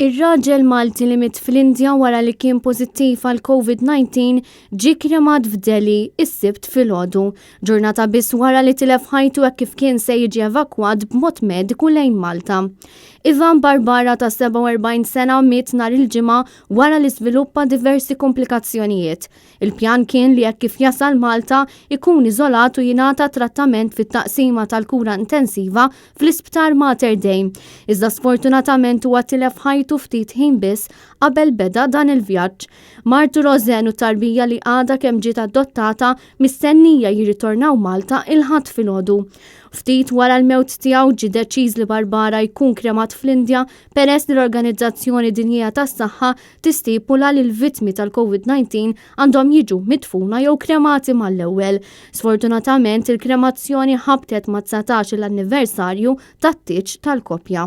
Ir-raġel Malti li miet fl-Indja wara li kien pożittiv għal COVID-19 ġie kremat f'Delhi is-Sibt filgħodu, ġurnata biss wara li tilef ħajtu hekk kif kien se jiġi evakwat b'mod mediku lejn Malta. Ivan Barbara ta' 47 sena miet nhar il-Ġimgħa wara li żviluppa diversi komplikazzjonijiet. Il-pjan kien li hekk kif jasal Malta ikun iżolat u jingħata trattament fit-taqsima tal-kura intensiva fl-Isptar Mater Dei. Iżda sfortunatament huwa tilef ħajtu ftit ħin biss qabel beda dan il-vjaġġ. Martu Roseanne u t-tarbija li għadha kemm ġiet adottata mistennija jirritornaw Malta il-Ħadd filgħodu. Ftit wara l-mewt tiegħu ġie deċiż li Barbara jkun kremat fl-Indja peress li l-Organizzazzjoni Dinjija tas-Saħħa tistipula li l-vittmi tal-COVID-19 għandhom jiġu midfuna jew kremati mal-ewwel. Sfortunatament, il-kremazzjoni ħabtet mat-19-il anniversarju tat-tieġ tal-koppja.